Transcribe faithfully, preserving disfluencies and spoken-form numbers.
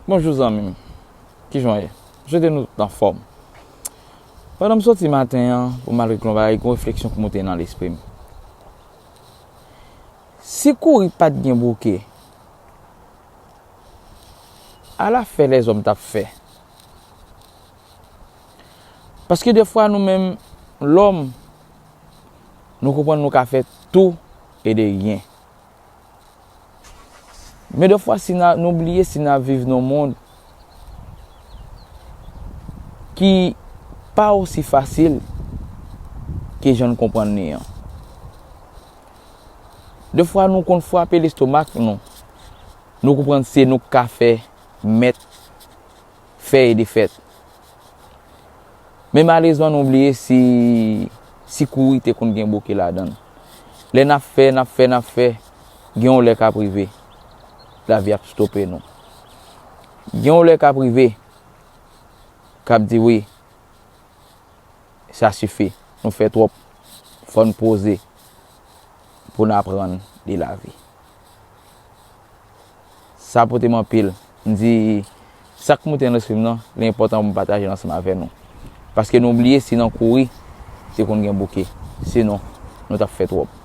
Bonjou zanmi m. Kijan w ye? M swete nou tout anfòm. Pandan m soti maten an, pou m al regle yon bagay, gen yon refleksyon k moute nan lespri m. Si kouri pa t gen bouke, alafè lèzòm t ap fè? Paske defwa nou menm, lòm, nou konprann nou ka fè tou e de ryen. Men defwa si n a, nou bliye si n ap viv nan yon mond ki pa osi fasil ke jan n konprann li an. Defwa nou konn frape lestomak nou. Nou konprann se nou k ka fè, mèt, fè e defèt. Men malerezman nou bliye si, si kouri te konn gen bouke ladan l. Lè n ap fè, n ap fè, n ap fè, gen yon lè k ap rive, lavi ap stope nou. Gen yon lè k ap rive, k ap di wi, sa sifi, nou fè twòp, fò n poze pou n aprann de lavi. Sa pote m anpil. M di, sa k moute nan lespri m nan, li enpòtan pou m pataje l ansanm avè nou. Paske nou bliye si nan kouri, te konn gen bouke. Sinon, nou t ap fè twòp.